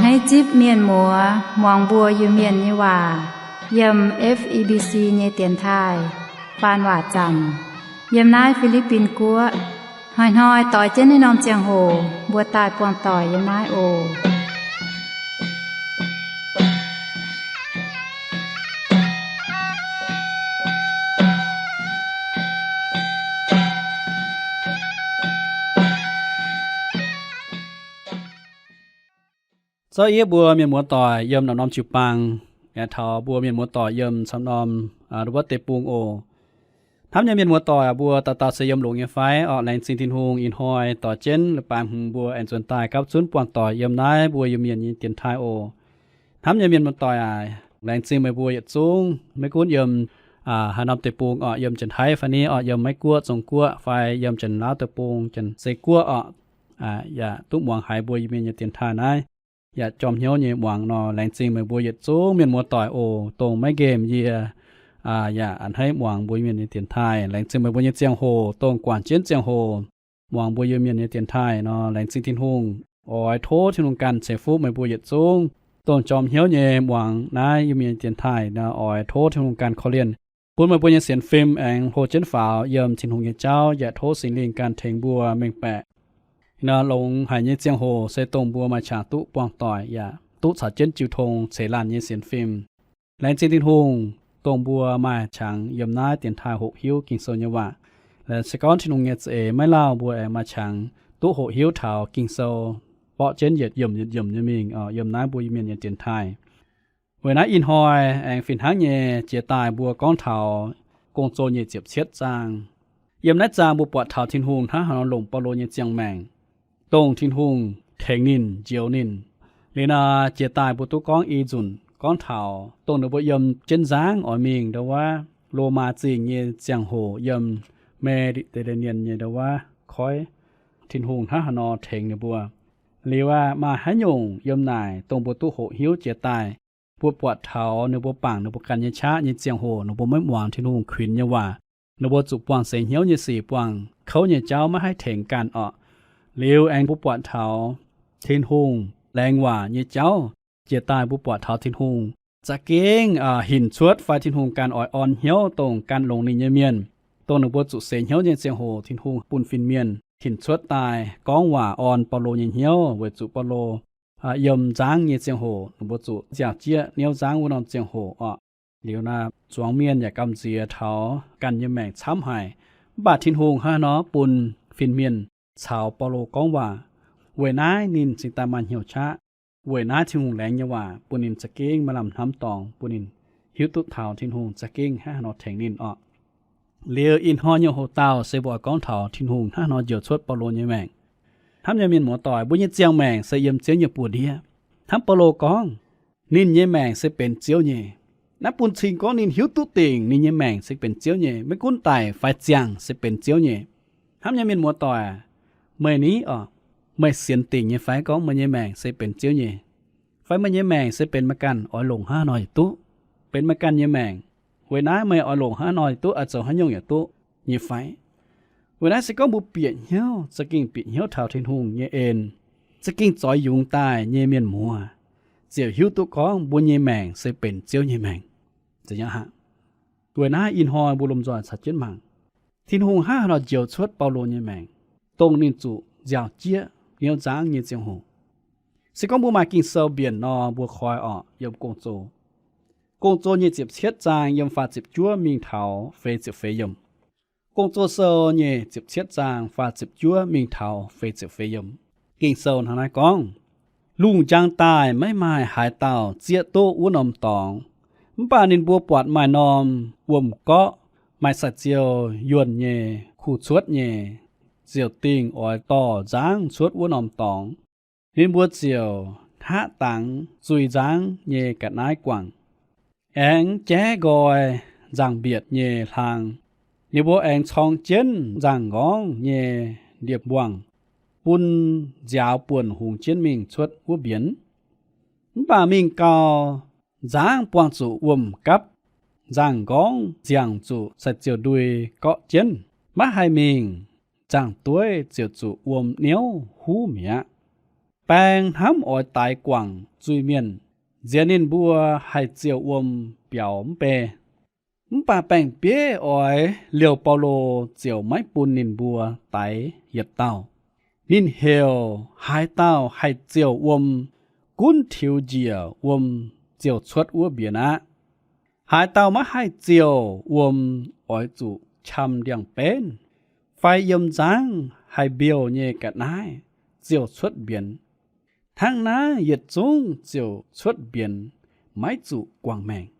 Naaiv zipv mienh muoz muangx mbuo Iu-Mienh nyei waac yiem F E B C nyei dienx taaih faan waac zaamc yiem naaiv Fi^li^bin Guoqv. Hnoi-hnoi doix jienv naaiv norm ziangh hoc mbuo daaih buangh doic yiem naaiv oc. Zorqv yie mbuo mienh muoz-doic yiem norm-norm jiu-baang, yaac taux mbuo mienh muoz-doic yiem camv norm wuov deic-bung oc. Hnamv nyei mienh muoz-doic, mbuo dauh dauh se yiem longx nyei fai? Orqc, laengz zingh Tin-Hungh ih hnoi doix jienv leiz-baaix hmz mbuo aengx nzuonx daaih gapv zunv buangh doic yiem naaiv mbuo Iu-Mienh nyei dienx taaih oc. Hnamv nyei mienh muoz-doic aac, laengz zingh meih mbuo yietc zungv, maiv gunv yiem haaix norm deic-bung orqc, yiem Janx-Taiv fai ni orqc, yiem Meiv-Guoqv, Zong-Guoqv fai yiem Janx-Laauv deic-bung, Janx-Seix Guoqv orqc, yaac duqv muangx haiz mbuo Iu-Mienh nyei dienx taaih naaiv. Yaac jorm hnyouv nyei muangx nor, laengz zingh meih mbuo yietc zungv mienh muoz-doic oc, dongh maiv nqemh yie yaac a'hneiv muangx mbuo Iu-Mienh nyei dienx taaih. Laengz zingh meih mbuo nyei ziangh hoc, dongh guangc jienv ziangh hoc muangx mbuo Iu-Mienh nyei dienx taaih nor, laengz zingh Tin-Hungh. Oix tov Tin-Hungh ganh ceix fuqv meih mbuo yietc zungv, dongh jorm hnyouv nyei muangx naaiv Iu-Mienh nyei dienx taaih nor, oix tov Tin-Hungh ganh korv-lienh, bun meih mbuo nyei sienx fim aengx hlo jienv faaux yiem Tin-Hungh nyei jauv, yaac tov Singx Lingh ganh tengx mbuo mengh baeqc. Nor longx haic nyei ziangh hoc se dongh mbuo maaih qangx duqv buangh doic yaac duqv caux jienv jiu tong ceix laanh nyei sienx fim. Laengz zingh Tin-Hungh, dongh mbuo maaih qangx yiem naaiv dienx taaih hoqc hiuv Ging-Sou nyei waac. Laaix se gorngv Tin-Hungh nyei za'eix maiv lauh, mbuo aengx maaih qangx duqv hoqc hiuv taux Ging-Sou borqv jienv yietc yiemc yietc yiemc nyei mingh yiem naaiv mbuo Iu-Mienh nyei dienx taaih. Weic naaiv ih hnoi aengx fih hnangv nyei jiex daaih mbuo gorngv taux Gong-Zoh nyei ziepc cietv zaang. Yiem naaiv zaang mbuo buatc taux Tin-Hungh hnangv haaix nor longc Baulo nyei ziangh maengc, dongh Tin-Hungh tengx ninh, njoux ninh. Liuz nor, jiex daaih mbuo duqv gorngv i nzunc gorngv taux dongh ninh mbuo yiem jienv nzangv oix mingh ndau wuov Lomaa Zingh nyei ziangh hoc, yiem Mediterranean nyei ndau wuov koiv, Tin-Hungh hnangv haaix nor tengx ninh mbuo. Liuz aqv, maaih haaix nyungc yiem naaic dongh mbuo duqv hoqc hiuv jiex daaih, mbuo buatc taux ninh mbuo bangc ninh mbuo ganh nyei qaqv nyei ziangh hoc, ninh mbuo maiv muangx Tin-Hungh kuinx nyei waac. Ninh mbuo zuqc buangh seix hnyouv nyei sic, buangh kouv nyei jauv, maiv haih tengx ganh orqc. Liuz aengx mbuo buatc taux Tin-Hungh laengz waac nyei jauv. Jiex daaih mbuo buatc taux Tin-Hungh za'gengh hinc cuotv fai Tin-Hungh ganh oix orn hnyouv dongh gan longx ninh nyei mienh, dongh ninh mbuo zuqc seix hnyouv nyei ziangh hoc Tin-Hungh bun fin-mienh hinc cuotv daaih gorngv waac orn Baulo nyei hnyouv, weic zuqc Baulo yiem nzangv nyei ziangh hoc ninh mbuo zuqc nziaaux-jieqv niouv nzangv wuov norm ziangh hoc orqc. Liuz naaiv zuangx mienh yaac gamh nziex taux ganh nyei maengc camv haic. Mv baac Tin-Hungh hnangv haaix nor bun fin-mienh caux Baulo gorngv waac, weic naaiv ninh cingx daaih maaih hnyouv qaqv. Weic naaiv Tin-Hungh laengz nyei waac bun ninh za'gengh maaih lamh hnamv dorngx, bun ninh hiuv duqv taux Tin-Hungh za'gengh hnangv haaix nor tengx ninh orqc. Liuz ih hnoi nyei hoc-dauh se mbuo oix gorngv taux Tin-Hungh hnangv haaix nor njoux cuotv Baulo nyei maengc. Hnamv nyei mienh muoz-doic, mbuo nyei ziangh maengc se yiem Ziouv nyei buoz-ndiev. Hnamv Baulo gorngv, ninh nyei maengc se benx Ziouv nyei. Naaiv bun cing gorngv ninh hiuv duqv dingc ninh nyei maengc se benx Ziouv nyei, maiv gunv daic fai ziangh se benx Ziouv nyei. Hnamv nyei mienh muoz-doic, meih ni orqc, meih sienx dingc nyei fai gorngv meih nyei maengc se benx Ziouv nyei? Fai meih nyei maengc se benx meih ganh oix longc hnangv haaix nor yaac duqv, benx meih ganh nyei maengc, weic naaiv meih oix longc hnangv haaix nor yaac duqv, oix zoux haaix nyungc yaac duqv nyei fai? Weic naaiv se gorngv mbuo bieqc hnyouv, za'gengh bieqc hnyouv taux Tin-Hungh nyei en, za'gengh zoix yungz daaih nyei mienh muoz, ziouc hiuv duqv gorngv mbuo nyei maengc se benx Ziouv nyei maengc. Weic naaiv ih hnoi mbuo lomh nzoih caux jienv mangc, Tin-Hungh hnangv haaix nor njoux cuotv Baulo nyei maengc, dongh ninh zuqc nziaaux-jieqv niouv nzangv nyei ziangh hoc. Se gorngv mbuo maaih Ging-Sou mbienc nor, mbuo koi orqc, yiem Gong-Zoh. Gong-Zoh nyei ziepc cietv zaang yiem faah ziepc juov mingh taux feix ziepc feix yiemc. Gong-Zoh sou nyei ziepc cietv zaang faah ziepc juov mingh taux feix ziepc feix yiemc. Ging-Sou hnangv naaiv gorngv, Lungh njang daaih maiv maaih haaix dauh zieqv duqv wuov norm dorngx. Mv baac ninh mbuo buatc maaih norm wuom-gorqv, maaih sai-ziou yuonh nyei kuh cuotv nyei, ziouc dingh oix dorh nzangv cuotv wuov norm dorngx. Ninh mbuo ziouc hnaqv dangx zui nzangv nyei ga'naaiv guangc, aengx jaiv nqoi nzangc-mbietc nyei hlang. Ninh mbuo aengx corng jienv nzangc-nqorngv nyei ndiepv-mbuangh, bun nziaaux buonc hungx jienv mingh cuotv wuov mbienx. Mv baac mingh gau, nzangv buangh zuqc wuom-gapv, nzangc-nqorngv nziangc zuqc sai-ziou ndui gorqv jienv, maiv haih mingh. Nzangc-dueiv ziouc zuqc wuom niouv huv mi'aqv. Baeng hnamv oix daix guangc zuiz-mienh, nziex ninh mbuo haih ziouc wuom biaux mv bei. Mv baac baeng-bieiv oix liouh Baulo ziouc maiv bun ninh mbuo daix yietc dauh. Ninh heuc haaix dauh haih ziouc wuom, gunv tiux njiec wuom ziouc cuotv wuov mbienx aqv. Haaix dauh maiv haih ziouc wuom oix zuqc qam ndiangx-benv fai yiem nzangv haih mbiouh nyei ga'naaiv ziouc cuotv mbienx. Hnangv naaiv yietc zungv ziouc cuotv mbienx, maiv zuqc guangc maengc.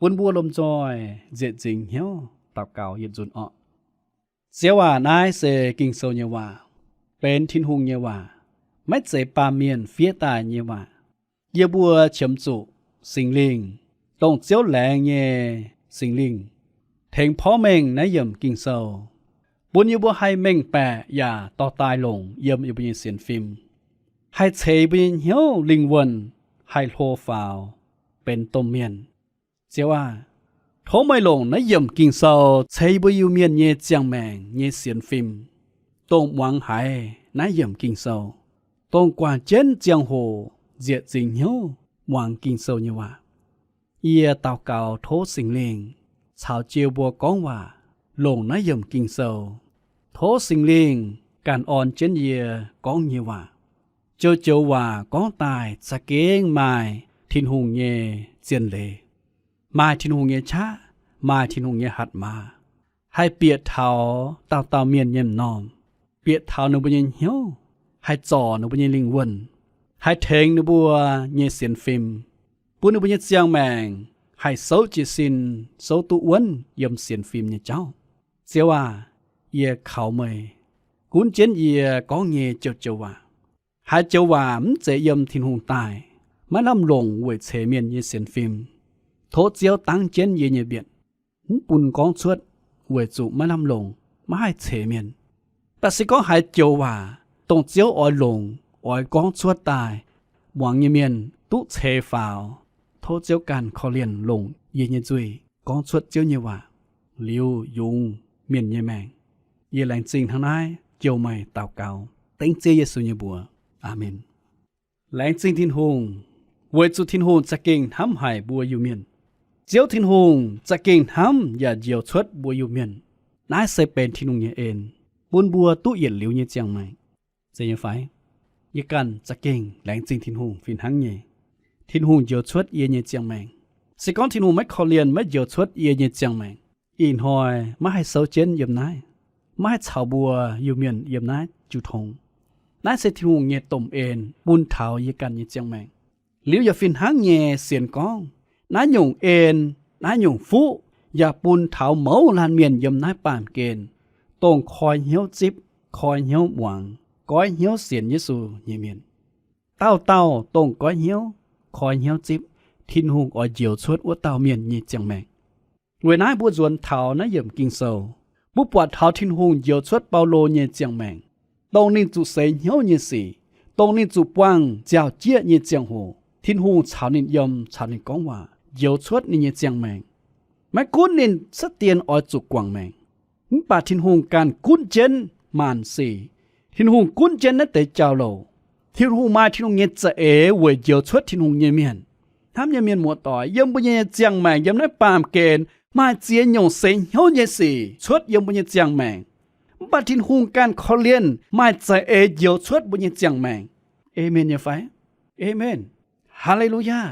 Bun mbuo lomh nzoih nzieqc nzingx hnyouv daux gaux yietc nzunc orqc. Ziouv aac, naaiv se Ging-Sou nyei waac, benx Tin-Hungh nyei waac, maiv zeiz baamh mienh fiev daaih nyei waac. Yie mbuo qiemx zuqc Singx Lingh, dongh Ziouv laengz nyei Singx Lingh, tengx porv mengh naaiv yiemc Ging-Sou, bun yie mbuo haih mengh baeqc yaac dorh daaih longc yiem yie mbuo nyei sienx fim, haih ceix yie mbuo nyei hnyouv lingh wuonh, haih hlo faaux benx domh mienh. Ziouv aah! Tov meih longc naaiv yiemc Ging-Sou ceix yie mbuo Iu-Mienh nyei ziangh maengc nyei sienx fim, dongh muangx haiz naaiv yiemc Ging-Sou, dongh guangc jienv ziangh hoc nzieqc nzingx hnyouv muangx Ging-Sou nyei waac. Yie daux gaux tov Singx Lingh caux jiu mbuo gorngv waac, longc naaiv yiemc Ging-Sou. Tov Singx Lingh ganh orn jienv yie gorngv nyei waac. Joux-joux waac gorngv daaih za'gengh maaih Tin-Hungh nyei zien leiz, maaih Tin-Hungh nyei qaqv, maaih Tin-Hungh nyei hatc maaz, haih bieqc taux dauh dauh mienh nyei m'normh, bieqc taux ninh mbuo nyei hnyouv, haih zorc ninh mbuo nyei lingh wuonh, haih tengx ninh mbuo nyei sienx fim, bun ninh mbuo nyei ziangh maengc haih souv jiez sin, souv duqv wuonv yiem sienx fim nyei jauv. Ziouv aah! Yie kaux meih gunv jienv yie gorngv nyei joux-joux waac. Haaix joux waac mv zeiz yiem Tin-Hungh daaih, maiv lamh longc weic ceix mienh nyei sienx fim, tov Ziouv dangv jienv yie nyei mbietc, mv bun gorngv cuotv, weic zuqc maiv lamh longc, maiv haih ceix mienh. Mv baac se gorngv haaix joux waac dongh Ziouv oix longc, oix gorngv cuotv daaih, muangx nyei mienh duqv ceix faaux, tov Ziouv ganh korv-lienh longc yie nyei nzuih gorngv cuotv Ziouv nyei waac, liuz yungz mienh nyei maengc. Yie laengz zingh hnangv naaiv jouh meih daux gaux dengv Ziouv Yesu nyei mbuox. Aamen. Laengz zingh Tin-Hungh, weic zuqc Tin-Hungh za'gengh hnamv haic mbuo Iu-Mienh. Ziouv Tin-Hungh za'gengh hnamv yaac njoux cuotv mbuo Iu-Mienh. Naaiv se benx Tin-Hungh nyei en, bun mbuo duqv yietc liuz nyei ziangh maengc. Zeiz nyei fai? Yie ganh za'gengh laengz zingh Tin-Hungh fih hnangv nyei. Tin-Hungh njoux cuotv yie nyei ziangh maengc. Se gorngv Tin-Hungh maiv korv-lienh, maiv njoux cuotv yie nyei ziangh maengc, ih hnoi maiv haih souv jienv yiem naaiv, maiv haih caux mbuo Iu-Mienh yiem naaiv jiu tong. Naaiv se Tin-Hungh nyei domh en bun taux yie ganh nyei ziangh maengc. Liuz yaac fih hnangv nyei sienx gorngv, naaiv nyungc en, naaiv nyungc fuqv yaac bun taux mouz laanh mienh yiem naaiv baamh gen, dongh koi hnyouv zipv, koi hnyouv muangx, goiv hnyouv sienx Yesu nyei mienh. Dauh dauh dongh goiv hnyouv, koi hnyouv zipv, Tin-Hungh oix njoux cuotv wuov dauh mienh nyei ziangh maengc. Weic naaiv mbuo nzuonx taux naaiv yiemc Ging-Sou, mbuo buatc taux Tin-Hungh njoux cuotv Baulo nyei ziangh maengc, dongh ninh zuqc seix hnyouv nyei sic, dongh ninh zuqc buangh nziaaux-jieqv nyei ziangh hoc, Tin-Hungh caux ninh yiem, caux ninh gorngv waac, njoux cuotv ninh nyei ziangh maengc. Maiv gunv ninh cuotv dien oix zuqc guangc maengc, mv baac Tin-Hungh ganh gunv jienv maanc sic. Tin-Hungh gunv jienv naaiv deix jauv-louc. Tin-Hungh maaih Tin-Hungh nyei za'eix weic njoux cuotv Tin-Hungh nyei mienh. Hnamv nyei mienh muoz-doic, yiem mbuo nyei ziangh maengc, yiem naaiv baamh gen, maaih ziex nyungc seix hnyouv nyei sic cuotv yiem mbuo nyei ziangh maengc. Mv baac Tin-Hungh ganh korv-lienh maaih za'eix njoux cuotv mbuo nyei ziangh maengc. Aamen nyei fai? Aamen. Haa^le^lu^yaa.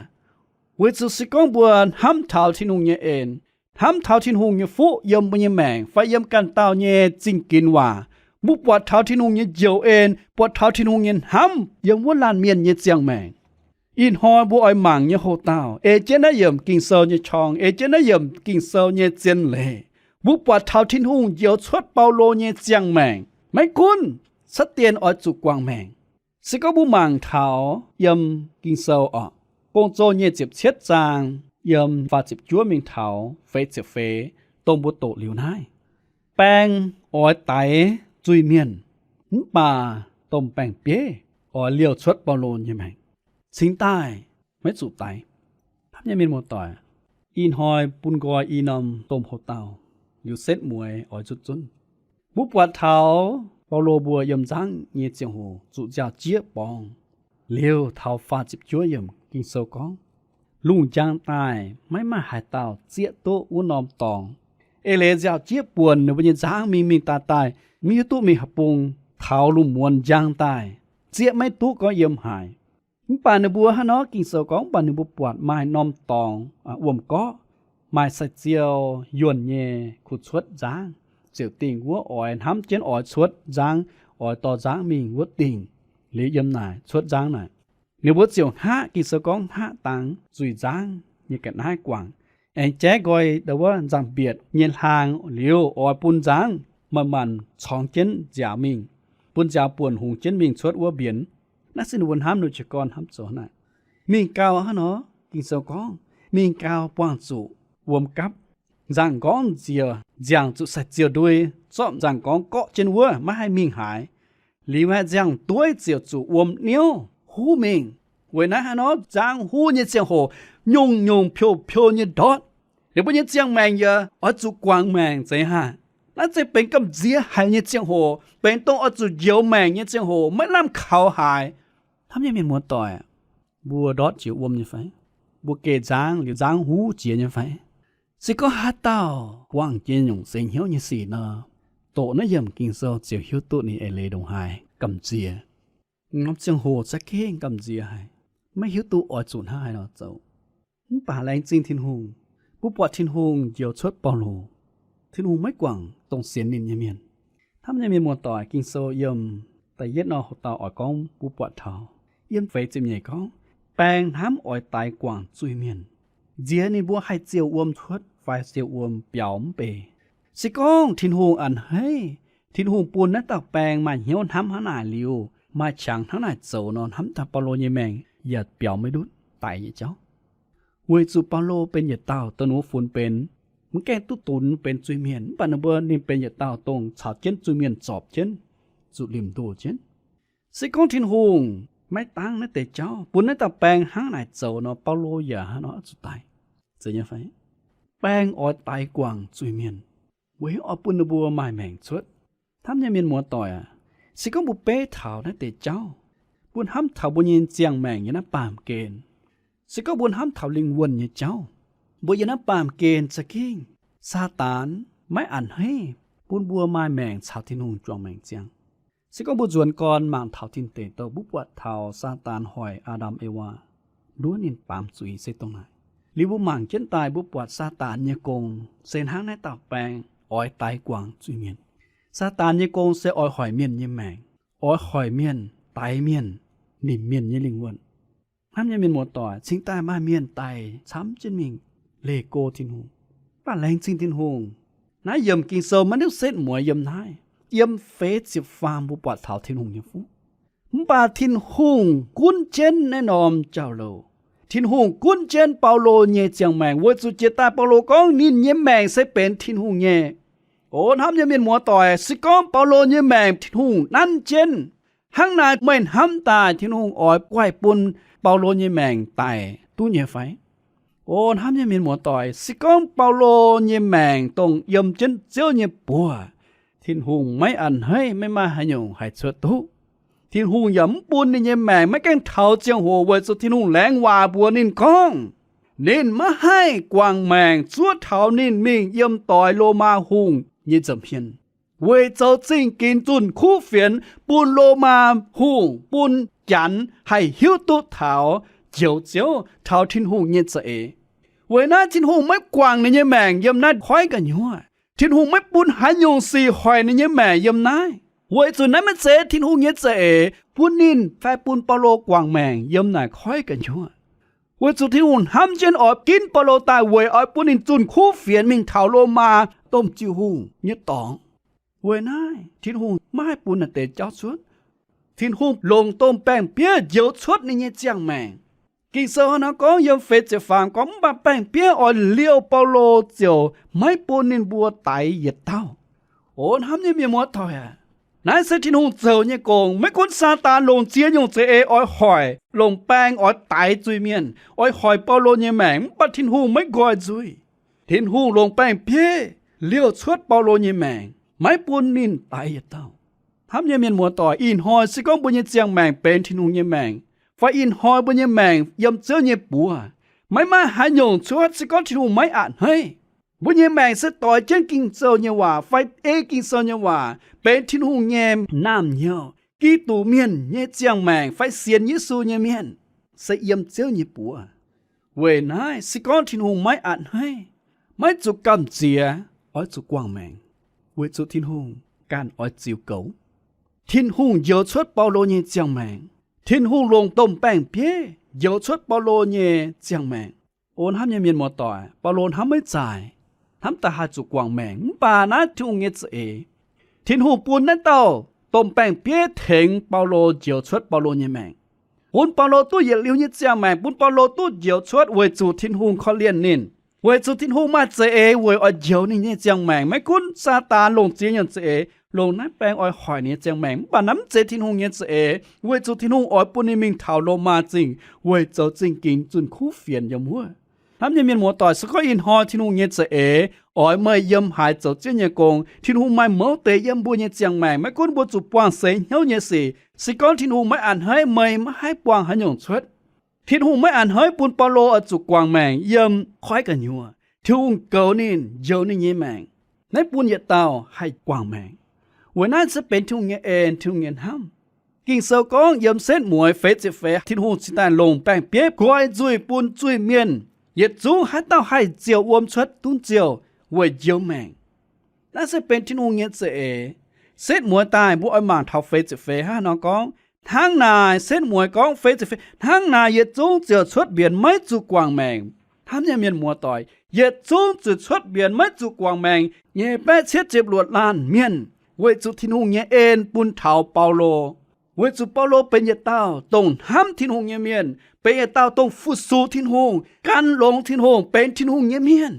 Weic zuqc se gorngv mbuo hnamv taux Tin-Hungh nyei en, hnamv taux Tin-Hungh nyei fuqv yiem mbuo nyei maengc fai yiem ganh dauh nyei zingh ginx waac, mbuo buatc taux Tin-Hungh nyei njoux en, buatc taux Tin-Hungh nyei hnamv yiem wuov laanh mienh nyei ziangh maengc. Ih hnoi mbuo oix mangc nyei hoc-dauh, ei jienv naaiv yiemc Ging-Sou nyei qorng, ei jienv naaiv yiemc Ging-Sou nyei zien leiz, mbuo buatc taux Tin-Hungh njoux cuotv Baulo nyei ziangh maengc. Maiv gunv cuotv dien oix zuqc guangc maengc, se gorngv mbuo mangc taux yiem Ging-Sou orqc, Gong-Zoh nyei ziepc cietv zaang yiem faah ziepc juov mingh taux feix ziepc feix, dongh mbuo doqc liuz naaiv, baeng oix daix zuiz-mienh, mv baac domh baeng-bieiv oix liouh cuotv Baulo nyei maengc. Cingx daaih maiv zuqc daix. Hnamv nyei mienh muoz-doic, ih hnoi bun nqoi i norm domh hoc-dauh liuz setv mueiz oix nzutv zunv. Mbuo buatc taux Baulo mbuo yiem nzangv nyei ziangh hoc zuqc nziaaux-jieqv borngz, Liuz taux faah ziepc juov yiemc Ging-Sou gorngv, lungh njang daaih maiv maaih haaix dauh zieqv duqv wuov norm dorngx. Eix leiz nziaaux-jieqv buonc ninh mbuo nyei nzangv mingh mingh daaih daaih, mv hiuv duqv mingh haaix bung, taux lungh muonz njang daaih zieqv maiv duqv gorngv yiem haaix. Mv baac ninh mbuo hnangv nor, Ging-Sou gorngv, mv baac ninh mbuo buatc maaih norm dorngx wuom-gorqv, maaih sai-ziou yuonh nyei kuh cuotv nzangv, ziouc dingh wuov oix hnamv jienv oix cuotv nzangv, oix dorh nzangv mingh wuov dingh, liuz yiem naaic cuotv nzangv naaic. Ninh mbuo ziouc hngaqv, Ging-Sou gorngv hngaqv dangx zuiz nzangv nyei ga'naaiv guangc, aengx jaiv nqoi ndau wuov nzangc-mbietc nyei hlaang liuz oix bun nzangv manc-manc corngx jienv nziaaux mingh, bun nziaaux buonc hungx jienv mingh cuotv wuov mbienx. Naaiv se ninh mbuo hnamv, ninh mbuo jiez gorn hnamv zoux naaic. Mingh gau hnangv nor, Ging-Sou gorngv, mingh gau buangh zuqc wuom gapv. Nzangc-nqorngv nziex nziangh zuqc sai-ziou ndui, zorqv nzangc-nqorngv gorqv jienv wuov, maiv haih mingh haaix. Liuz maaih nziangh dueiv ziouc zuqc wuom niouv huv mingh. Weic naaiv hnangv nor, nzangv huv nyei ziangh hoc, nyungc-nyungc piou-piou nyei ndortv. Ninh mbuo nyei ziangh maengc yaac oix zuqc guangc maengc zeiz haah? Naaiv zeiz benx gamh nziex haic nyei ziangh hoc, benx dongh oix zuqc njoux maengc nyei ziangh hoc, maiv lamh kaux haaix. Hnamv nyei mienh muoz-doic, mbuo ndortv jiex wuom nyei fai? Mbuo geh nzangv liuz nzangv huv jiex nyei fai? Se gorngv haaix dauh guangc jiex nyungc seix hnyouv nyei sic nor, doqc naaiv yiemc Ging-Sou ziouc hiuv duqv ninh eix leiz ndongc haaix gamh nziex. Norm ziangh hoc za'gengh gamh nziex haic, maiv hiuv duqv oix zuqc hnangv haaix nor zoux. Mv baac laengz zingh Tin-Hungh, mbuo buatc Tin-Hungh njoux cuotv Baulo. Tin-Hungh maiv guangc dongh sienx ninh nyei mienh. Hnamv nyei mienh muoz-doic, Ging-Sou yiem da'yietv nor hoc dauh oix gorngv mbuo buatc taux yiem feix ziepc nyeic gorngv, baeng hnamv oix daix guangc zuiz-mienh, nziex ninh mbuo haih ziouc wuom cuotv fai ziouc wuom biaux mv bei. Se gorngv Tin-Hungh a'hneiv, Tin-Hungh bun naaiv dauh baeng maaih hnyouv hnamv hnangv naaic liuz, maaih qangx hnangv naaic zoux nor, hnamv taux Baulo nyei maengc yaac biaux maiv ndutv daix nyei jauv. Weic zuqc Baulo benx yietc dauh dongh ninh mbuo funx benx, mv gaengh duqv dunx benx zuiz-mienh, mv baac ninh mbuo ninh benx yietc dauh dongh caux jienv zuiz-mienh zorpc jienv, zuqc limh ndoh jienv. Se gorngv Tin-Hungh maiv dangv naaiv deix jauv, bun naaiv dauh baeng hnangv naaic zoux nor, Baulo yaac hnangv nor zuqc daix. Zeiz nyei fai? Baeng oix daix guangc zuiz-mienh, weic oix bun ninh mbuo maaih maengc cuotv. Hnamv nyei mienh muoz-doic aac, se gorngv mbuo beiv taux naaiv deix jauv, mbuo hnamv taux mbuo nyei ziangh maengc yiem naaiv baamh gen, se gorngv mbuo hnamv taux lingh wuonh nyei jauv, mbuo yiem naaiv baamh gen za'gengh Saadaan maiv a'hneiv bun mbuo maaih maengc caux Tin-Hungh juangc maengc ziangh. Se gorngv mbuo nzuonx gorn mangc taux tin-deic douh, mbuo buatc taux Saadaan hoic Aa^ndam Ewaa, nduov ninh baamz zuiz se dongh naaic. Liuz mbuo mangc jienv daaih mbuo buatc Saadaan nyei gong se hnangv naaiv dauh baeng oix daix guangc zuiz-mienh. Saadaan nyei gong se oix hoic mienh nyei maengc, oix hoic mienh, daix mienh, nimc mienh nyei lingh wuonh. Hnamv nyei mienh muoz-doic, cingx daaih maaih mienh daic camv jienv mingh leih go Tin-Hungh. Mv baac laengz zingh Tin-Hungh, naaiv yiemc Ging-Sou maiv duqv setv mueiz yiem naaiv. Yiem feix ziepc faam mbuo buatc taux Tin-Hungh nyei fuqv. Mv baac Tin-Hungh gunv jienv naaiv norm jauv-louc. Tin-Hungh gunv jienv Baulo nyei ziangh maengc weic zuqc jiex daaih Baulo gorngv ninh nyei maengc se benx Tin-Hungh nyei. O hnamv nyei mienh muoz-doic, se gorngv Baulo nyei maengc Tin-Hungh nanv jienv, hnangv naaic meih hnamv daaih Tin-Hungh oix guaih bun Baulo nyei maengc daic duqv nyei fai? O hnamv nyei mienh muoz-doic, se gorngv Baulo nyei maengc dongh yiem jienv Ziouv nyei buoz, Tin-Hungh maiv a'hneiv, maiv maaih haaix nyungc haih cuotv duqv. Tin-Hungh yaac mv bun ninh nyei maengc maiv gaengh taux ziangh hoc, weic zuqc Tin-Hungh laengz waac mbuox ninh gorngv, ninh maiv haih guangc maengc zuov taux ninh mingh yiem doix Lomaa hungh nyei nza'hmien, weic zoux zingh ginx zunh kuv fienx bun Lomaa hungh bun Janx haih hiuv duqv taux njoux Ziouv, taux Tin-Hungh nyei za'eix. Weic naaiv Tin-Hungh maiv guangc ninh nyei maengc yiem naaiv koiv gu'nyuoz. Tin-Hungh maiv bun haaix nyungc sic hoic ninh nyei maengc yiem naaiv, weic zuqc naaiv maiv zeiz Tin-Hungh nyei za'eix bun ninh fai bun Baulo guangc maengc yiem naaic koiv gu'nyuoz. Weic zuqc Tin-Hungh hnamv jienv oix ginv Baulo daaih weic oix bun ninh zunh kuv fienx mingh taux Lomaa domh jiu-hungh nyei dorngx. Weic naaiv Tin-Hungh maiv haih bun naaic deix jauv cuotv. Tin-Hungh longc domh baeng-bieiv njoux cuotv ninh nyei ziangh maengc. Ging-Sou hnangv naaiv gorngv yiem feix ziepc faam gorngv, mv baac baeng-bieiv oix liouh Baulo ziouc maiv bun ninh mbuo daix yietc dauh. O hnamv nyei mienh muoz-doic aac, naaiv se Tin-Hungh zoux nyei gong. Maiv gunv Saadaan longc ziex nyungc za'eix oix hoic, longc baeng oix daix zuiz-mienh, oix hoic Baulo nyei maengc, mv baac Tin-Hungh maiv nqoi nzuih. Tin-Hungh longc baeng-bieiv liouh cuotv Baulo nyei maengc, maiv bun ninh daix yietc dauh. Hnamv nyei mienh muoz-doic, ih hnoi se gorngv mbuo nyei ziangh maengc benx Tin-Hungh nyei maengc, fai ih hnoi mbuo nyei maengc yiem Ziouv nyei buoz, maiv maaih haaix nyungc cuotv se gorngv Tin-Hungh maiv a'hneiv. Mbuo nyei maengc se doix jienv Ging-Sou nyei waac fai ei Ging-Sou nyei waac benx Tin-Hungh nyei naamh nyouz, Giduc mienh nyei ziangh maengc fai sienx Yesu nyei mienh, se yiem Ziouv nyei buoz. Weic naaiv se gorngv Tin-Hungh maiv a'hneiv, maiv zuqc gamh nziex, oix zuqc guangc maengc, weic zuqc Tin-Hungh ganh oix ziux goux. Tin-Hungh njoux cuotv Baulo nyei ziangh maengc. Tin-Hungh longc domh baeng-bieiv njoux cuotv Baulo nyei ziangh maengc. O hnamv nyei mienh muoz-doic, Baulo hnamv maiv zaaic, hnamv daaih haih zuqc guangc maengc, mv baac naaiv Tin-Hungh nyei za'eix. Tin-Hungh bun naaiv dauh domh baeng-bieiv tengx Baulo njoux cuotv Baulo nyei maengc, bun Baulo duqv yietc liuz nyei ziangh maengc, bun Baulo duqv njoux cuotv weic zuqc Tin-Hungh korv-lienh ninh, weic zuqc Tin-Hungh maaih za'eix weic oix njoux ninh nyei ziangh maengc. Maiv gunv Saadaan longc ziex nyungc za'eix longc naaiv baeng oix hoic ninh nyei ziangh maengc, mv baac naaiv mv zeiz Tin-Hungh nyei za'eix, weic zuqc Tin-Hungh oix bun ninh mingh taux Lomaa Zingh weic zoux zingh gingx zunh kuv fienx yiem wuov. Hnamv nyei mienh muoz-doic, se gorngv ih hnoi Tin-Hungh nyei za'eix oix meih yiem haaix zoux Ziouv nyei gong, Tin-Hungh maaih mouz deix yiem mbuo nyei ziangh maengc. Maiv gunv mbuo zuqc buangh seix hnyouv nyei sic, se gorngv Tin-Hungh maiv a'hneiv, meih maiv haih buangh haaix nyungc cuotv. Tin-Hungh maiv a'hneiv bun Baulo oix zuqc guangc maengc yiem koiv gu'nyuoz. Tin-Hungh goux ninh, njoux ninh nyei maengc. Naaiv bun yietc dauh haih guangc maengc. Weic naaiv se benx Tin-Hungh nyei en, Tin-Hungh nyei hnamv. Ging-Sou gorngv yiem setv mueiz feix ziepc feix, Tin-Hungh cingx daaih longc baeng-bieiv goix nzuih bun zuiz-mienh, yietc zungv haaix dauh haih ziouc wuom cuotv duqv ziouh weic njoux maengc. Naaiv se benx Tin-Hungh nyei za'eix. Setv mueiz daaih mbuo oix mangc taux feix ziepc feix hnangv haaix nor gorngv. Hnangv naaic setv mueiz gorngv feix ziepc feix, hnangv naaic yietc zungv ziouc cuotv mbienx maiv zuqc guangc maengc. Hnamv nyei mienh muoz-doic, yietc zungv ziouc cuotv mbienx maiv zuqc guangc maengc nyei baeqv cietv ziepc luoqc laanh mienh, weic zuqc Tin-Hungh nyei en bun taux Baulo. Weic zuqc Baulo benx yietc dauh dongh hnamv Tin-Hungh nyei mienh, benx yietc dauh dongh fu-sux Tin-Hungh, gan longx Tin-Hungh, benx Tin-Hungh nyei mienh.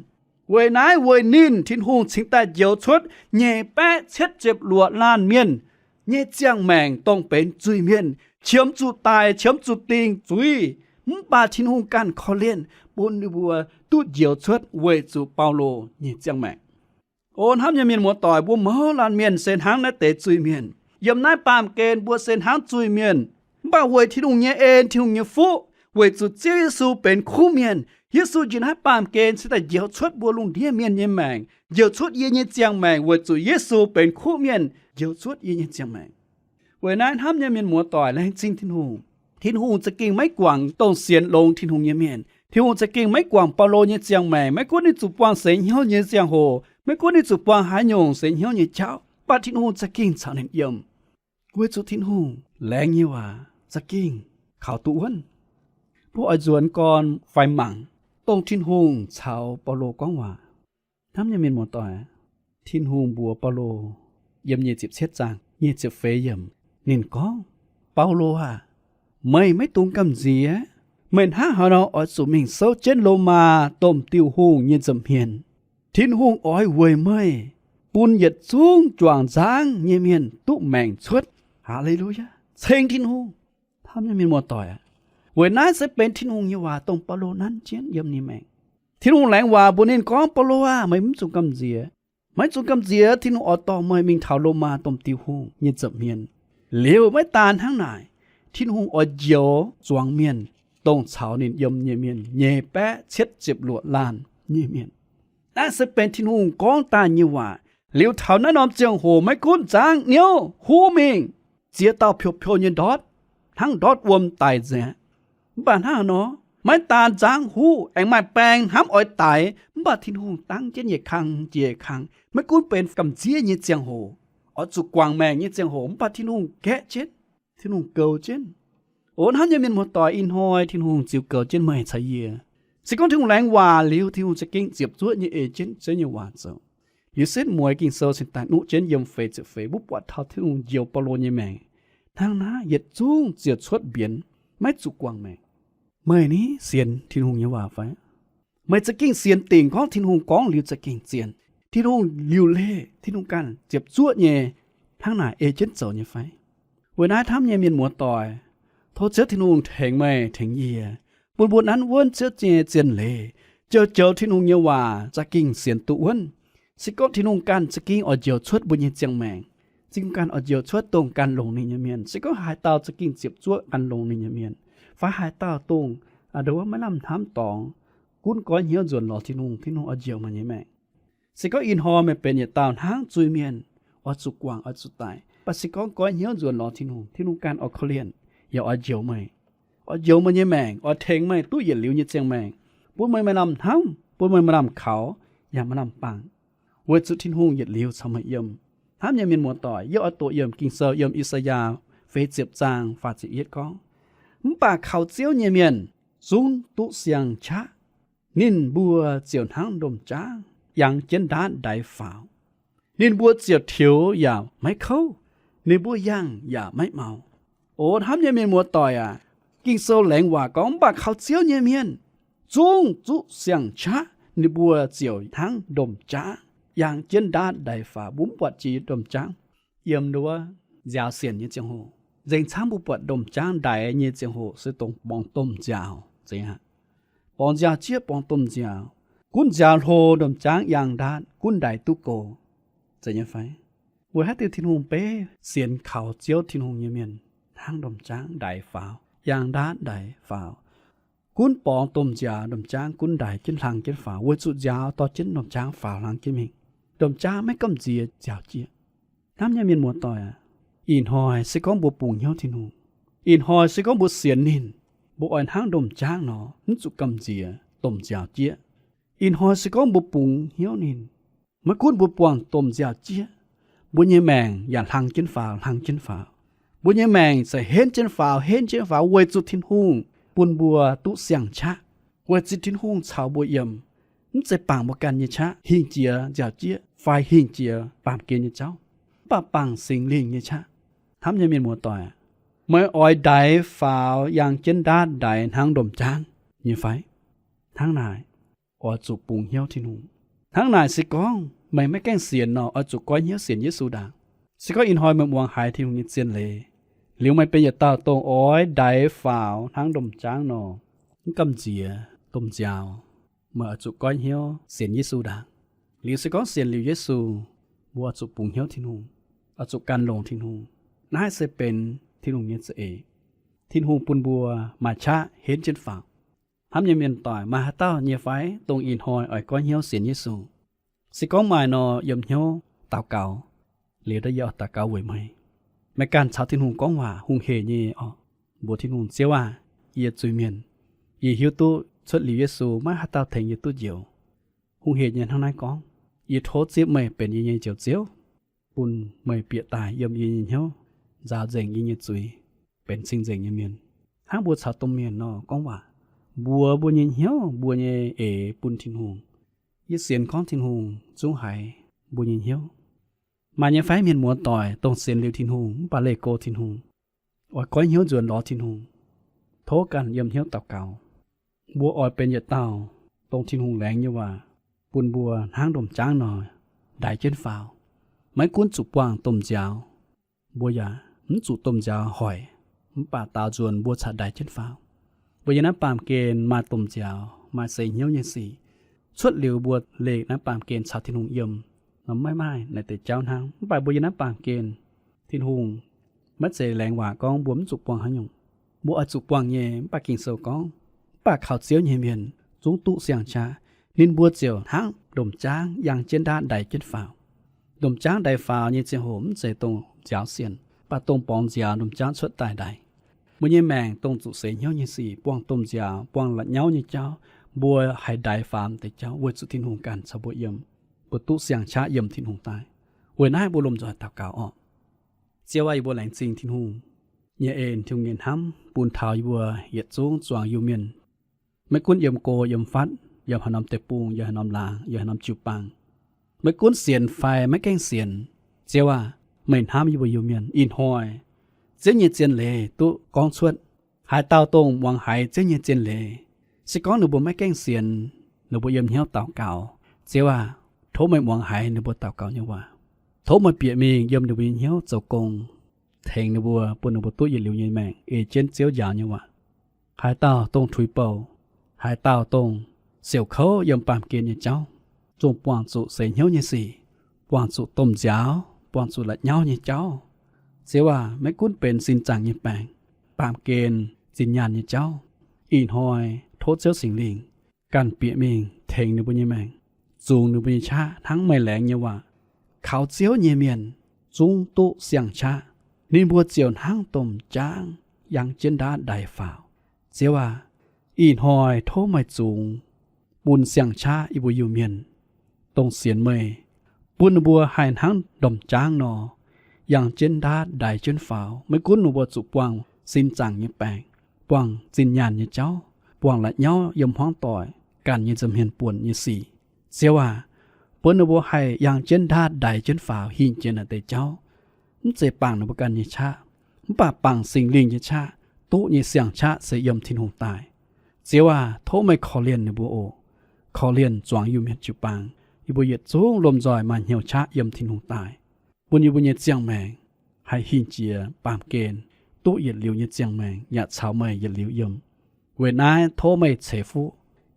Weic naaiv weic ninh Tin-Hungh cingx daaih njoux cuotv nyei baeqv cietv ziepc luoqc laanh mienh nyei ziangh maengc dongh benx zuiz-mienh, qiemx zuqc daic, qiemx zuqc dingc zuiz. Mv baac Tin-Hungh ganh korv-lienh bun ninh mbuo duqv njoux cuotv weic zuqc Baulo nyei ziangh maengc. O hnamv nyei mienh muoz-doic, mbuo mouz laanh mienh se hnangv naaiv deix zuiz-mienh. Yiem naaiv baamh gen mbuo se hnangv zuiz-mienh. Mv baac weic Tin-Hungh nyei en, Tin-Hungh nyei fuqv, weic zuqc Ziouv Yesu benx kuv mienh, Yesu njiec naaiv baamh gen cingx daaih njoux cuotv mbuo lungh ndiev mienh nyei maengc, njoux cuotv yie nyei ziangh maengc weic zuqc Yesu benx kuv mienh njoux cuotv yie nyei ziangh maengc. Weic naaiv hnamv nyei mienh muoz-doic, laengz zingh Tin-Hungh. Tin-Hungh za'gengh maiv guangc dongh sienx longx Tin-Hungh nyei mienh. Tin-Hungh za'gengh maiv guangc Baulo nyei ziangh maengc, maiv gunv ninh zuqc buangh seix hnyouv nyei ziangh hoc, maiv gunv ninh zuqc buangh haaix nyungc seix hnyouv nyei jauv, mv baac Tin-Hungh za'gengh caux ninh yiem. Weic zuqc Tin-Hungh laengz nyei waac za'gengh kaux duqv wuonv. Mbuo oix nzuonx gorn fai mangc dongh Tin-Hungh caux Baulo gorngv waac. Hnamv nyei mienh muoz-doic, Tin-Hungh mbuox Baulo yiem nyic ziepc cietv zaang nyic ziepc feix yiemc, ninh gorngv, Baulo aah! Meih maiv dungx gamh nziex. Meih hnangv haaix nor oix zuqc mingh souv jienv Lomaa domh diuh hungh nyei nza'hmien? Tin-Hungh oix weic meih bun yietc zungv juangc nzangv nyei mienh duqv maengc cuotv. Haa^le^lu^yaa! Ceng Tin-Hungh. Hnamv nyei mienh muoz-doic, weic naaiv se benx Tin-Hungh nyei waac dongh Baulo nanv jienv yiem ninh maengc. Tin-Hungh laengz waac mbuox ninh gorngv, Baulo aah! Meih mv zuqc gamh nziex. Maiv zuqc gamh nziex, Tin-Hungh oix dorh meih mingh taux Lomaa domh diuh hungh nyei nza'hmien. Liuz maiv daan hnangv naaic, Tin-Hungh oix njoux zuangx mienh dongh caux ninh yiem nyei mienh nyei baeqv cietv ziepc luoqc laanh nyei mienh. Naaiv se benx Tin-Hungh gorngv daaih nyei waac. Liuz taux naaiv norm ziangh hoc maiv gunv nzangv niouv huv mingh, ziex dauh piou-piou nyei ndortv, hnangv ndortv wuom daic nzengc aqv. Mv baac hnangv haaix nor, maiv daan nzangv huv, aengx maaih baeng hnamv oix daix, mv baac Tin-Hungh dangv jienv yietc kang jiex yietc kang. Maiv gunv benx gamh nziev nyei ziangh hoc, oix zuqc guangc maengc nyei ziangh hoc, mv baac Tin-Hungh gaeqv jienv, Tin-Hungh goux jienv. O hnamv nyei mienh muoz-doic, ih hnoi Tin-Hungh ziouc goux jienv meih caux yie. Se gorngv Tin-Hungh laengz waac liuz, Tin-Hungh za'gengh ziepc zuoqv nyei ei jienv Ziouv nyei waac zoux. Liuz setv mueiz Ging-Sou cingx daaih nuqv jienv yiem feix ziepc feix, mbuo buatc taux Tin-Hungh njoux Baulo nyei maengc hnangv naaiv, yietc zungv ziouc cuotv mbienx, maiv zuqc guangc maengc. Meih ni sienx Tin-Hungh nyei waac fai? Meih za'gengh sienx dingc gorngv Tin-Hungh gorngv liuz za'gengh zien, Tin-Hungh liuc leih, Tin-Hungh ganh ziepc zuoqv nyei hnangv naaic ei jienv zoux nyei fai? Weic naaiv hnamv nyei mienh muoz-doic, tov Ziouv Tin-Hungh tengx meih tengx yie, bun mbuo nanv wuonv Ziouv nyei zien leiz, joux-joux Tin-Hungh nyei waac za'gengh sienx duqv wuonv. Se gorngv Tin-Hungh ganh za'gengh oix njoux cuotv mbuo nyei ziangh maengc, Tin-Hungh ganh oix njoux cuotv dongh gan longx ninh nyei mienh, se gorngv haaix dauh za'gengh ziepc zuoqv gan longx ninh nyei mienh, Fai haaix dauh dongh a'ndoqv maiv lamh hnamv dorngx, gunv goiv hnyouv nzuonx lorz Tin-Hungh, Tin-Hungh oix njoux meih nyei maengc. Se gorngv ih hnoi meih benx yietc dauh hnangv zuiz-mienh, oix zuqc guangc, oix zuqc daic, mv baac se gorngv goiv hnyouv nzuonx lorz Tin-Hungh, Tin-Hungh ganh oix korv-lienh yaac oix njoux meih, oix njoux meih nyei maengc, oix tengx meih duqv yietc liuz nyei ziangh maengc, bun meih maaih lamh hnamv, bun meih maaih lamh kaux, yaac maaih lamh bangc, weic zuqc Tin-Hungh yietc liuz caux meih yiem. Hnamv nyei mienh muoz-doic, yie oix doqc yiem Ging-Sou, yiem I^saa^yaa feix ziepc zaang faah ziepc yietv gorngv, Mv baac kaux Ziouv nyei mienh zungv duqv siang-qaqv. Ninh mbuo ziouc hnangv domh jaangv yangh jienv ndaatv ndaix faaux. Ninh mbuo ziouc tiux yaac maiv kouv, ninh mbuo yangh yaac maiv maux. O hnamv nyei mienh muoz-doic aac, Ging-Sou laengz waac gorngv, Mv baac kaux Ziouv nyei mienh zungv duqv siang-qaqv. Ninh mbuo ziouc hnangv domh jaangv yangh jienv ndaatv ndaix faaux. Mbuo mv buatc jiex domh jaangv yiem nduov nziaaux sienc nyei ziangh hoc. Nzengc camv mbuo buatc domh jaangv ndaix nyei ziangh hoc se dongh borngz domh nziaaux, zeiz aqv. Borngz nziaaux jieqv, borngz domh nziaaux, gunv nziaaux hlo, domh jaangv yangh ndaatv, gunv ndaix duqv gox, zeiz nyei fai? Weic haaix diuc Tin-Hungh beiv sienx kaux Ziouv Tin-Hungh nyei mienh hnangv domh jaangv ndaix faaux, yangh ndaatv ndaix faaux, gunv borngz domh nziaaux, domh jaangv gunv ndaix jienv, hlang jienv faaux? Weic zuqc nziaaux dorh jienv domh jaangv faaux hlang jienv mingh. Domh jaangv maiv gamh nziex nziaaux jieqv. Hnamv nyei mienh muoz-doic aac, ih hnoi se gorngv mbuo bungx hnyouv Tin-Hungh, ih hnoi se gorngv mbuo sienx ninh, mbuo oix hnangv domh jaangv nor, mv zuqc gamh nziex domh nziaaux jieqv. Ih hnoi se gorngv mbuo bungx hnyouv ninh, maiv gunv mbuo buangh domh nziaaux jieqv, mbuo nyei maengc yaac hlang jienv faaux, hlang jienv faaux. Mbuo nyei maengc za'gengh henv jienv faaux, henv jienv faaux, weic zuqc Tin-Hungh bun mbuo duqv siang-qaqv, weic zuqc Tin-Hungh caux mbuo yiem. Mv zeiz bangc mbuo ganh nyei qaqv hingh jiex nziaaux jieqv fai hingh jiex baamh gen nyei jauv, mv baac bangc Singx Lingh nyei qaqv. Hnamv nyei mienh muoz-doic, meih oix ndaix faaux yangh jienv ndaatv ndaix hnangv domh jaangv nyei fai? Hnangv naaic, oix zuqc bungx hnyouv Tin-Hungh. Hnangv naaic se gorngv meih maiv gaengh sienx nor, oix zuqc goiv hnyouv sienx Yesu ndaangc. Se gorngv ih hnoi meih muangx haiz Tin-Hungh nyei zien leiz, liuz meih benx yietc dauh dongh oix ndaix faaux hnangv domh jaangv nor, mv gamh nziex domh nziaaux, meih oix zuqc goiv hnyouv sienx Yesu ndaangc. Liuz se gorngv sienx liuz Yesu, mbuo oix zuqc bungx hnyouv Tin-Hungh, oix zuqc gan longx Tin-Hungh. Naaiv se benx Tin-Hungh nyei za'eix. Tin-Hungh bun mbuo maaih qaqv henv jienv faaux. Hnamv nyei mienh doic, maaih haaix dauh nyei fai dongh ih hnoi oix goiv hnyouv sienx Yesu? Se gorngv maaih nor, yiem hnyouv daux gaux. Liuz da'yietv oix daux gaux weic meih. Meih ganh caux Tin-Hungh gorngv waac hungh hec nyei oc. Mbuox Tin-Hungh, Ziouv aah! Yie zuiz-mienh. Yie hiuv duqv cuotv liuz Yesu maiv haaix dauh tengx yie duqv njoux. Hungh hec nyei hnangv naaiv gorngv, Yie tov zipv meih benx yie nyei Njoux Ziouv, bun meih bieqc daaih yiem yie nyei hnyouv, nzaaux nzengc yie nyei zuiz, benx cing-nzengc nyei mienh. Hnangv mbuo caux domh mienh nor gorngv waac, mbuox mbuo nyei hnyouv, mbuo nyei eix bun Tin-Hungh. Yie sienx gorngv Tin-Hungh zungv haiz mbuo nyei hnyouv. Maaih nyei fai mienh muoz-doic dongh sienx liuz Tin-Hungh mv baac leih go Tin-Hungh, oix goiv hnyouv nzuonx lorz Tin-Hungh, tov ganh yiem hnyouv daux gaux. Mbuo oix benx yietc dauh dongh Tin-Hungh laengz nyei waac, bun mbuo hnangv domh jaangv nor ndaix jienv faaux. Maiv gunv zuqc buangh domh nziaaux, mbuo yaac mv zuqc domh nziaaux hoic, mv baac daaux nzuonx mbuo caux ndaix jienv faaux. Mbuo yiem naaiv baamh gen maaih domh nziaaux, maaih seix hnyouv nyei sic. Cuotv liuz mbuo leih naaiv baamh gen caux Tin-Hungh yiem nor, maiv maaih naaiv deix jauv hnangv. Mv baac mbuo yiem naaiv baamh gen, Tin-Hungh maiv zeiz laengz waac gorngv mbuo mv zuqc buangh haaix nyungc. Mbuo oix zuqc buangh nyei. Mv baac Ging-Sou gorngv, Mv baac kaux Ziouv nyei mienh zungv duqv siang-qaqv. Ninh mbuo ziouc hnangv domh jaangv yangh jienv ndaatv ndaix jienv faaux. Domh jaangv ndaix faaux nyei ziangh hoc mv zeiz dongh nziaaux sienc, mv baac dongh borngz nziaaux, domh jaangv cuotv daaih ndaix. Mbuo nyei maengc dongh zuqc seix hnyouv nyei sic, buangh domh nziaaux, buangh la'nyauv nyei jauv, mbuo haih ndaix faaux deix jauv weic zuqc Tin-Hungh ganh caux mbuo yiem. Mbuo duqv siang-qaqv yiem Tin-Hungh daaih. Weic naaiv mbuo lomh nzoih daux gaux oc. Ziouv aah, yie mbuo laengz zingh Tin-Hungh nyei en, Tin-Hungh nyei hnamv bun taux yie mbuo yietc zungv zuangx Iu-Mienh. Maiv gunv yiem go yiem fatv, yiem haaix norm deic-bung, yiem haaix norm laangz, yiem haaix norm jiu-baang, maiv gunv sienx fai maiv gaengh sienx, Ziouv aah, meih hnamv yie mbuo Iu-Mienh. Ih hnoi Ziouv nyei zien leiz duqv gorngv cuotv. Haaix dauh dongh muangx haiz Ziouv nyei zien leiz, se gorngv ninh mbuo maiv gaengh sienx, ninh mbuo yiem hnyouv daux gaux, Ziouv aah, tov meih muangx haiz ninh mbuo daux gaux nyei waac. Tov meih bieqc mingh yiem ninh mbuo nyei hnyouv zoux gong, tengx ninh mbuo, bun ninh mbuo duqv yietc liuz nyei maengc ei jienv Ziouv njaaux nyei waac. Haaix dauh dongh tuix bouh, haaix dauh dongh siouc kouv yiem baamh gen nyei jauv, dongh buangh zuqc seix hnyouv nyei sic, buangh zuqc domh nziaaux, buangh zuqc la'nyauv nyei jauv, Ziouv aah, maiv gunv benx sin zaangc nyei baengc, baamh gen, zinh nyaanh nyei jauv. Ih hnoi tov Ziouv Singx Lingh ganh bieqc mingh tengx ninh mbuo nyei maengc, zungx ninh mbuo nyei qaqv hnangv meih laengz nyei waac. Kaux Ziouv nyei mienh zungv duqv siang-qaqv, ninh mbuo ziouc hnangv domh jaangv yangh jienv ndaatv ndaix faaux. Ziouv aac, ih hnoi tov meih zungx bun siang-qaqv yie mbuo Iu-Mienh, dongh sienx meih, bun ninh mbuo haih hnangv domh jaangv nor, yangh jienv ndaatv ndaix jienv faaux. Maiv gunv ninh mbuo zuqc buangh sin zaangc nyei baengc, buangh zinh nyaanh nyei jauv, buangh la'nyauv yiem hmuangv doic ganh nyei nza'hmien buonc nyei sic, Ziouv aac, bun ninh mbuo haih yangh jienv ndaatv ndaix jienv faaux hingh jiex naaic deix jauv. Mv zeiz bangc ninh mbuo ganh nyei qaqv, mv baac bangc Singx Lingh nyei qaqv. Duqv nyei siang-qaqv se yiem Tin-Hungh daaih. Ziouv aac, tov meih korv-lienh ninh mbuo oc. Korv-lienh zuangx Iu-Mienh jiu-baang. Yie mbuo yietc zungv lomh nzoih maaih hnyouv qaqv yiem Tin-Hungh daaih, bun yie mbuo nyei ziangh maengc haih hingh jiex baamh gen, duqv yietc liuz nyei ziangh maengc yaac caux meih yietc liuz yiem. Weic naaiv tov meih ceix fuqv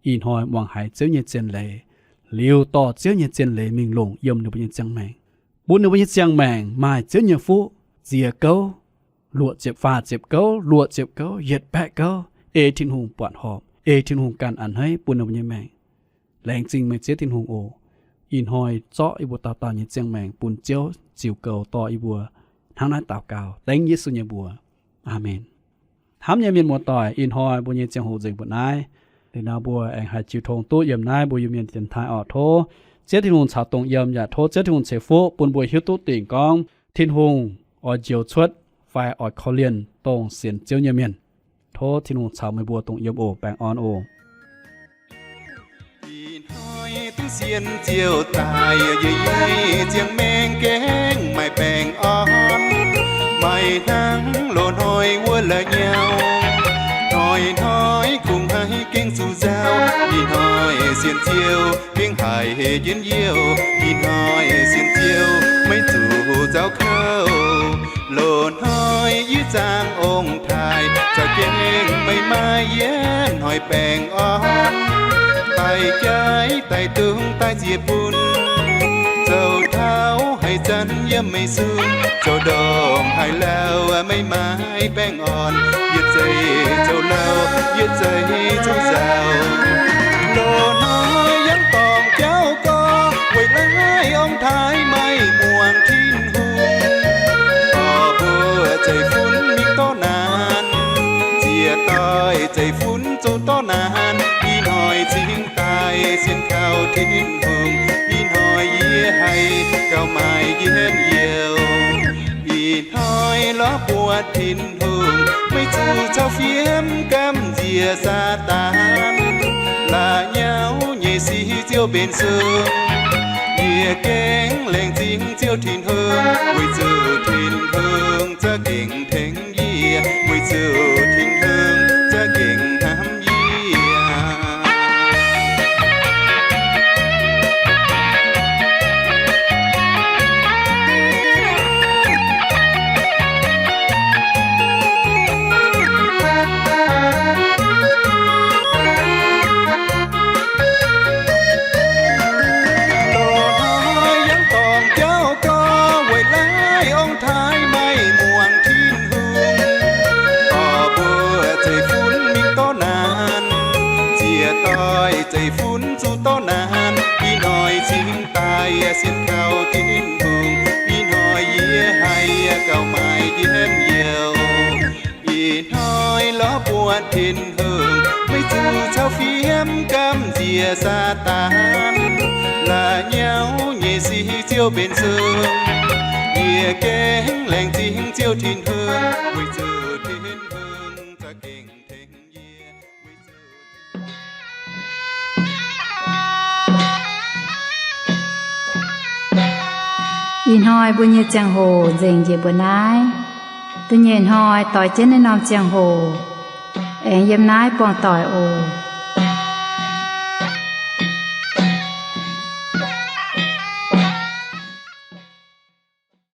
ih hnoi muangx haiz Ziouv nyei zien leiz, liuz dorh Ziouv nyei zien leiz mingh longc yiem ninh mbuo nyei ziangh maengc, bun ninh mbuo nyei ziangh maengc maaih Ziouv nyei fuqv, ziex gouv, luoqc ziepc faah ziepc gouv, luoqc ziepc gouv, yietc baeqv gouv, ei Tin-Hungh buatc horpc, ei Tin-Hungh ganh a'hneiv bun ninh mbuo nyei maengc. Laengz zingh meih Ziouv Tin-Hungh oc. Ih hnoi zorqv yie mbuo dauh dauh nyei ziangh maengc bun Ziouv ziux goux dorh yie mbuo. Hnangv naaiv daux gaux dengv Yesu nyei mbuox. Aamen. Hnamv nyei mienh muoz-doic, ih hnoi mbuo nyei ziangh hoc nzengc mbuoqc naaiv. Liuz nor mbuo aengx haih jiu tong duqv yiem naaiv mbuo Iu-Mienh dienx taaih orqc. Tov Ziouv Tin-Hungh caux dongh yiem yaac tov Ziouv Tin-Hungh ceix fuqv bun mbuo hiuv duqv dingc gorngv Tin-Hungh oix njoux cuotv fai oix korv-lienh dongh sienx Ziouv nyei mienh. Tov Tin-Hungh caux meih mbuo dongh yiem oc. Baengh orn oc. Ih hnoi duqv sienx Ziouv daaih, yie nyei ziangh maengc gengh maaih baengh orn, maaih hnangv loz-hnoi wuov la'nyauv. Hnoi-hnoi kungx haih gengh zuqc nzauh, ih hnoi sienx Ziouv gengh haiz jienv youh. Ih hnoi sienx Ziouv maiv zuqc nzauh kouv. Loz-hnoi yie zaangh ong-taaix, za'gengh maiv maaih yietv hnoi baengh orn. Daaih jaiv daaih dungz daaih ziex bun, zoux tauv haiz zanv yiem meiv sun, zoux ndongc haaix lauh maiv maaih baengh orn. Yietc zeiz zoux lauh, yietc zeiz zoux nzauh. Loz-hnoi yangh dorngc jauv gorx, weic naaiv ong-taaix maiv muangx Tin-Hungh. Dorh mbuo zeiv-fun mingh dorv naanc, ziec doix zeiv-fun zoux dorv naanc. Ih hnoi cingx daaih sienx kaux Tin-Hungh, ih hnoi yie haih gauh maaih njien-youh. Ih hnoi lorz buatc Tin-Hungh, maiv zuqc cau fiem gamh nziex Saadaan. La'nyauv nyei sic Ziouv mbenc sung, yie gengh laengz zingh Ziouv Tin-Hungh, weic zuqc Tin-Hungh za'gengh tengx yie, weic zuqc Tin-Hungh za'gengh hnamv yie. Loz-hnoi yangh dorngc jauv gorx, weic naaiv ong-taaix maiv muangx Tin-Hungh. Dorh mbuo zeiv-fun mingh dorv naanc, ziec doix zeiv-fun zuqc dorv naanc. Ih hnoi cingx daaih sienx kaux Tin-Hungh, ih hnoi yie haih gauh maaih njien-youh. Ih hnoi lorz buatc Tin-Hungh, maiv zuqc cau fiem gamh nziex Saadaan. La'nyauv nyei sic Ziouv mbenc sung, yie gengh laengz zingh Ziouv Tin-Hungh, weic zuqc Tin-Hungh za'gengh tengx yie. Ih hnoi mbuo nyei ziangh hoc nzengc njiec mbuo naaiv. Da'nyeic hnoi doix jienv naaiv norm ziangh hoc, aengx yiem naaiv buangh doic oc.